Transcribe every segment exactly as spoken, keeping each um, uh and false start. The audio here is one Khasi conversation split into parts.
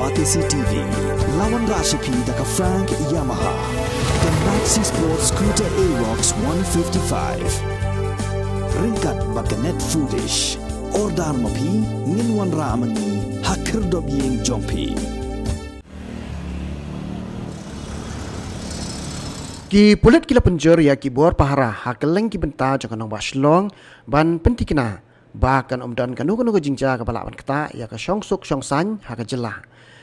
R T C T V. La wanrah sha phi da ka Frank Yamaha, ka Maxi Sport Scooter Aerox one fifty-five. Ryngkat bad ka Net Foodish. Order ma phi, ngin wanrah ma ngi ha khyrdop ïing jong phi. Ki pulit ki la pynjur ïa ki bor pahara ha kylleng ki bynta jong ka nongbah Shillong ban pyntikna ba kan ym don kano kano ka jingjia kaba lah ban ktah ïa ka shongsuk shongsaiñ ha ka jylla.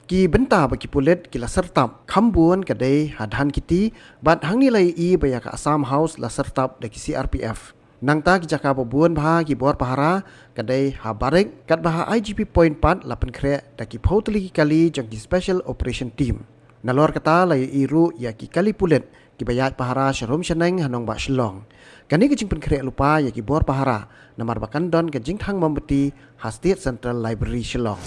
Ki bynta ba ki pulit ki la syrtap kham bun ka dei ha Dhankheti, bad hangne la ïohi ba ïa ka Assam House la syrtap da ki C R P F. Nangta ki jaka ba bun bha ki bor pahara ka dei ha Barik, katba ha I G P Point pat la pynkhreh da ki phew tylli ki kali jong ki Special Operation Team. Nalor kata la ïohi ruh ïa ki kali pulit kiba ïaid pahara sharum shaneng ha nongbah Shillong. Kane ka jingpynkhreh lypa ïa ki bor pahara namar ba kan don ka jingthang mombati ha State Central Library Shillong.